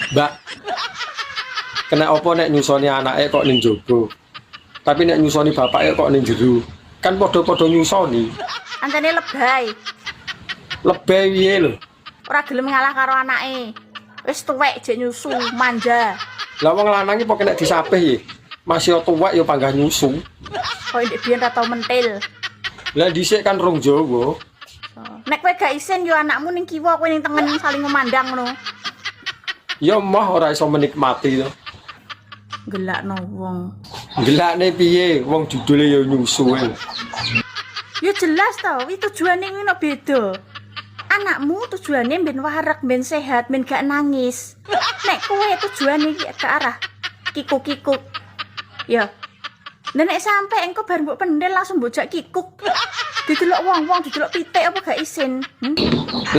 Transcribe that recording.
Mbak, kena apa nek nyusoni anake kok ning jaba? Tapi nek nyusoni bapake kok ning jero? Kan padha-padha nyusoni. Ancene lebay. Lebay piye lho? Ora gelem ngalah karo anake. Wis tuwek jek nyusu, manja. Lah, wong lanang iki kok nek disapih iki. Masih tuwek ya panggah nyusu. Kok ndek biyen ra tau mentil. Lah, dhisik kan rong Jawa. Nek kowe gak isin yo anakmu ning kiwa, kowe ning tengen, saling memandang ngono. Ya moh, ora iso menikmati to. Gelakno wong. Gelakne piye? Wong judule ya nyusu e. Ya jelas to, wi tujuane ngono beda. Anakmu tujuane ben wareg, ben sehat, ben gak nangis. Nek kowe tujuane iki ke arah kikuk-kikuk. Ya. Lah, nek sampe engko bar mbok pendel langsung mbok jak kikuk. Didelok wong-wong, didelok pitik, apa gak isin? Hmm?